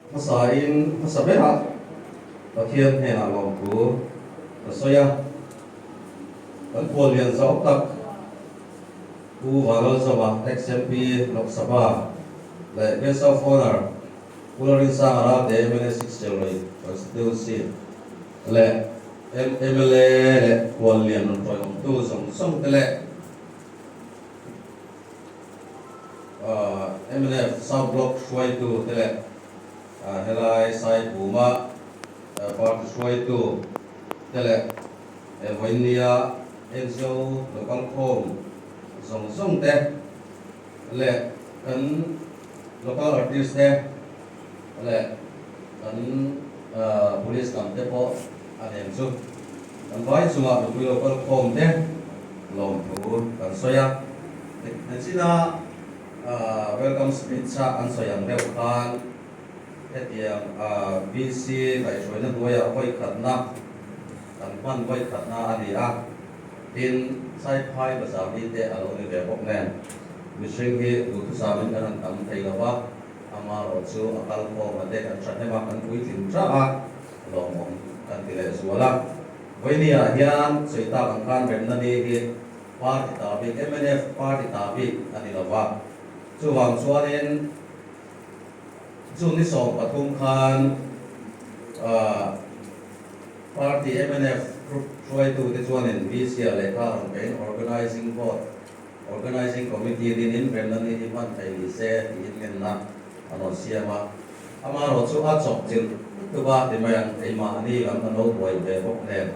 Hmasain hmasa berah Pathian hnenah lawmthu ka sawi a, kan khuallian zau tak Pu Vanlalzawma, Ex-MP, Lok Sabha leh Guest of Honour Pu Lalrinsanga Ralte, mla Sixchelui Constituency leh mla leh khuallian rawn tawiawmtu zawng zawng te leh Mnf South Block hruaitu te leh helai Saipuma party hruaitu te leh vawinia NGO local khawm zawng zawng te leh kan local artist te leh kan police lam te pawh a nem chu kan vai chungah mipui local khawm te lawmthu kan sawi a. Nichina welcome speech a an sawi ang deuh khan hetiang VC kaihhruaina hnuaiah vawikhatna kan hman vawikhatna a ni a, tin Saiphai bazar mi te a lo ni ve bawk nen mihring hi duhthusamin kan han tam thei lo va, amaherawh chu a kalkhawm a te kan thahnem a, kan puitling tah a, lawmawm kan ti leh zual a. Vawinia hian sawi tak ang khan remna ni hi Party ta bik, mnf party ta bik a ni lo va. Chuvang chuanin June ni 13 khan party mnf group hruaitute chuanin VC-ah lehkha rawn pein Organising Board, Organising Committee dinin remna ni hi hman thei ni se tiin ngenna a rawn siam a. Amaherawh chu a chawpchilh lutuk a ti mai ang, keimahni lam kan lo buai ve bawk nen.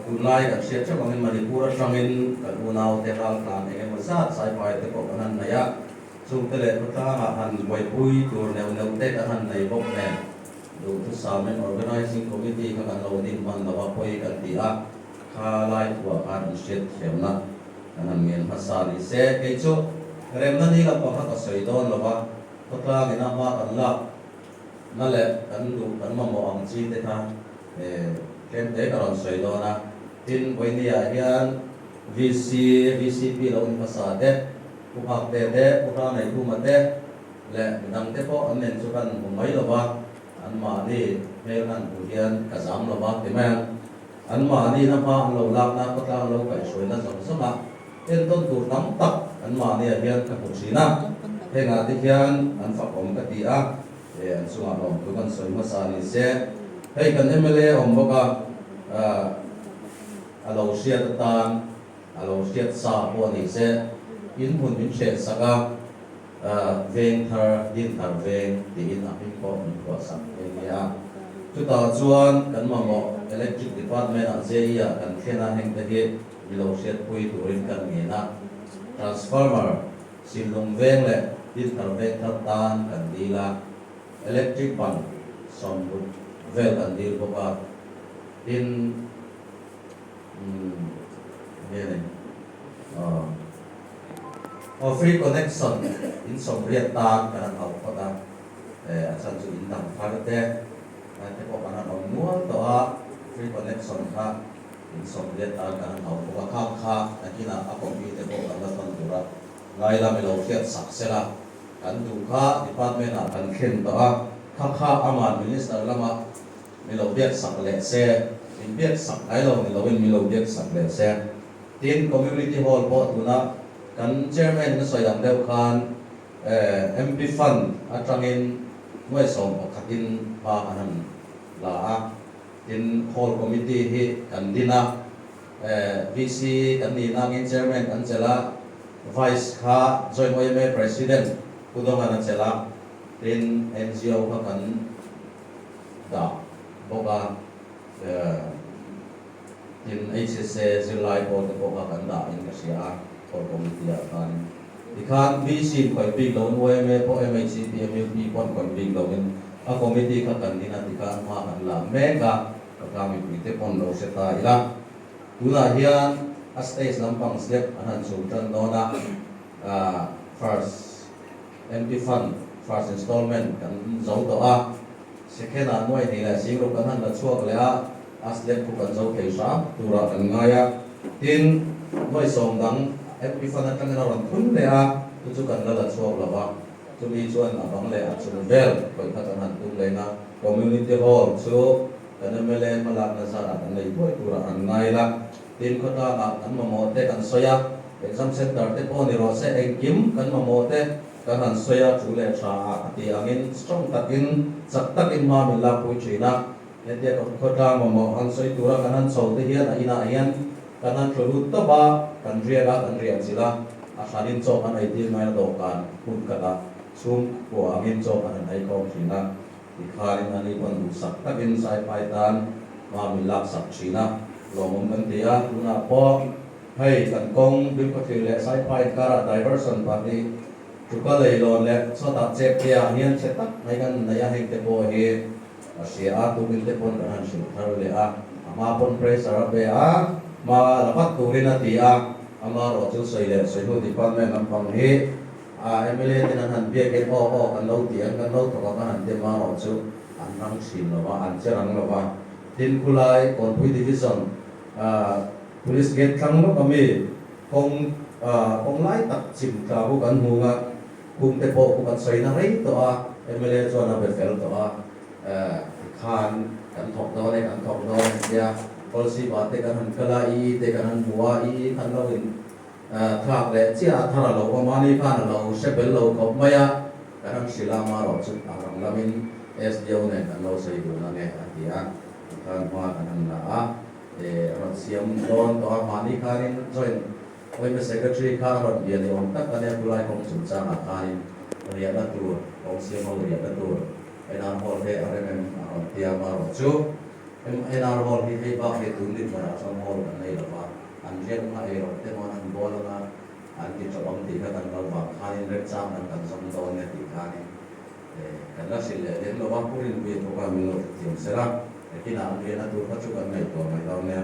Tunlai kan hriat theuh angin Manipur atangin kan unaute raltlan eng emaw zat saipai te pawh kan han nei a, chungte leh khawtlangah han buaipui tur neuh neuh te kan han nei bawk nen duhthusamin Organising Committee kha kan lo din hman lo a pawi kan ti a, kha lai thuah khan an hriat thiamna kan han ngen hmasa ni se. Kei chu remna ni lampang kha ka sawi dawn lo a, khawtlangin a hma kan lak Na leh kan duh kan mamawh ang chi te kha tlem te ka rawn sawi dawn a. Tin, Vawinia hian VC, VCP lo in hmasa te, Pu Nghakte te, Pu Hrangaihkhuma te leh midang te pawh an nen chu kan hmu mai lo va, anmahni hmel han hmuh hian ka zam lo va ti mai ang. Anmahni na hma an lo lakna khawtlang lo kaihhruaina zawng zawng a entawn tur tam tak anmahniah hian ka hmu thin a, hengah te hian an fakawm ka ti a, he an chungah lawmthu kan sawi hmasa ni se. Hei kan mla awm bawk a, a lo hriat atan a lo hriat sa pawh ni se, in hmun min hreh sak a, veng thar, din thar veng tiin a hming pawh min phuah sak nghe nghe a. Chutah chuan kan mamawh Electric Department ah JE ah kan thlen a, heng te hi mi lo hriatpui turin kan ngen a. Transformer, Sinlung veng leh din thar veng thar tan kan dil a, Electric ban 60 vel kan dil bawk a, tin, Umm nge ni aw aw free connection in 80 tan kan han hauh phawt a eh a chhan chu in dang thar te lai te pawh kan han awm nual tawh a free connection kha in 80 tan kan han hauh bawk a khang kha nakinah a copy te pawh kan la tawn tur a ngai lam i lo hriat sak sela kan duh kha department ah kan thlen tawh a kha kha aman minister lama Mi lo biak sak leh se, min biak sak ngai lo ni loin mi lo biak sak leh se. Tin, Community Hall pawh tuna kan Chairman ka sawi ang deuh khan MP Fund atangin nuai 11 in hma kan han la a. Tin, Hall Committee hi kan din a, VC kan nih nangin Chairman kan chelh a, Vice kha Joint YMA President Pu Dongan a chelh a, tin NGO kha kan dah bawk a, tin HSA zirlai pawl te pawh kha kan dah in ka hria a, Hall Committee ah khan tikhan VC in khawih bik lo in yma pawh MHCP MUP pawn khawih bik lo in a committee kha kan din a tikhan hma kan la mek a, ka tlang mipui te pawn lo hre ta ila. Tunah hian a stage lampang step an han chhum tan dawn a, first MP Fund first installment kan zo tawh a, second ah nuai hnih leh 60 kan han la chhuak leh a, a slab khu kan zo thei hram turah kan ngai a, tin nuai sawm dang MP Fund atangin a rawn thun leh a, chu chu kan la la chhuak lo va. Chumi chuan a bang leh a chung vel khawih kha kan han tum leng a, Community Hall chu kan mla hmalakna zarah kan nei thuai turah an ngai la. Tin, khawtlangah kan mamawh te kan sawi a, exam centre te pawh ni rawh se, engkim kan mamawh te kan han sawi a, thu leh tha ah a tih angin strong takin, chak takin hma min lakpui thin a. Hetia khawtlang mamawh han sawi tura kan han chho te hian a inah hian kan han tlu lut tawp a, kan riak a, kan riah chilh a, a hranin chaw kan ei tir mai a, dawhkan hmun khatah chhungkua angin chaw kan han ei khawm thin a. Tikhanin ani pawn duhsak takin Saiphai tan hma min laksak thin a, lawmawm kan ti a, tunah pawh hei kan kawng Bilkhawthlir leh Saiphai inkarah diversion pahnih Tuka leilawn leh chawtah chep te ah hian chhe tak mai kan nei a, heng te pawh hi a hria a, tukin te pawn kan han hrilh thar leh a, a hma pawn pressure a pe a, hma la vat turin a ti a, amaherawh chu sawi leh sawi hnu department lampang hi A mla ten an han biak in aw aw kan lo ti ang kan lo thawk ang a han ti amaherawh chu an rang thin lo va, an che rang lo va. Tin khulai Kawnpui Division Police Gate thlang lawk ami kawng kawng lai tak chim tla khu kan hmu nga, khum te pawh khu kan sawi na rei tawh a, mla chuan a be fel tawh a, tikhan kan thawk dawn e kan thawk dawn e tia policy bah te kan han kal a, ii te kan han hmu a, ii khan lo in Thlak leh chiah a thar a lo awm a, ni khan a lo hre bel lo khawp mai a, kan han hrilh a, amaherawh chu a rang lamin SDO nen kan lo sawi dun ange a ti a, tikhan hma kan han la a, a rawn siam dawn tawh a, mahni khanin joint yma secretary kha a rawn bia ni awm tak a nia, khulai kawng chungchangah khanin riahna tur, kawng siam ho riahna tur NR Hall te a rem em a rawn ti a, amaherawh chu NR Hall hi hei bak hi tun dinhmunah chuan hall kan nei lo va. An riak anga ei rawh te mawn an bawl anga an ti tawh ang tih kha kan lo vang khanin remchang kan kan zawm dawn e tih khanin kan la hrilh leh lem lo va, Pu Rinpuia pawh khan min lo hrethiam sel a, kinah an riahna tur kha chu kan ngaihtuah mai dawn nia,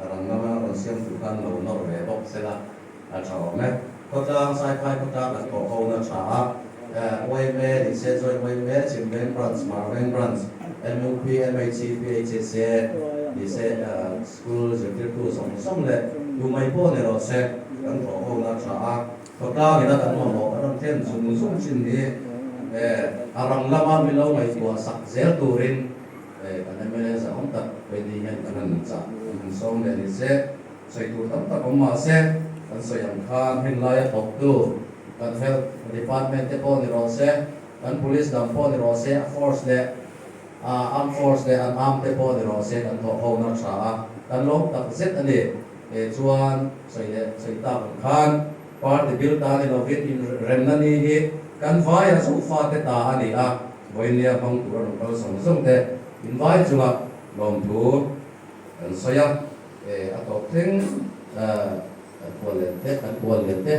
a rang lama rawn siam tur khan lo nawr ve bawk sel a, a tha awm e. Khawtlang, Saiphai khawtlang kan thawh ho na tha a, yma ni se joint yma, Chhimveng Branch, Hmarveng Branch, MUP, MHC, PHSA ni se School zirtirtu zawng zawng leh tumai pawh ni rawh se, kan thawh ho na tha a, khawtlang ina kan mamawh kan rawn thlen zung zung thin hi a rang lama min lo ngaihtuah sak zel turin kan mla zahawm tak Benny hian kan han chah kan han sawm leh ni se, sawi tur tam tak awm mah se, kan sawi ang khan heng laia thawktu kan health department te pawh ni rawh se, kan police lam pawh ni rawh se, a force leh Armed Force leh an arm te pawh ni rawh se kan thawh ho na tha a, kan lawm tak zet a ni. He chuan sawi leh sawi tak ang khan party bil ta ni lovin in remna ni hi kan vaia zofa te ta a ni a, vawinia hmang tur a rawn kal zawng zawng te in vai chunga lawmthu kan sawi a, a tawp thleng kan kual len te kan kual len te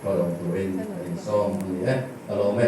tawh lo turin kan insawm a ni e, ka lawm e.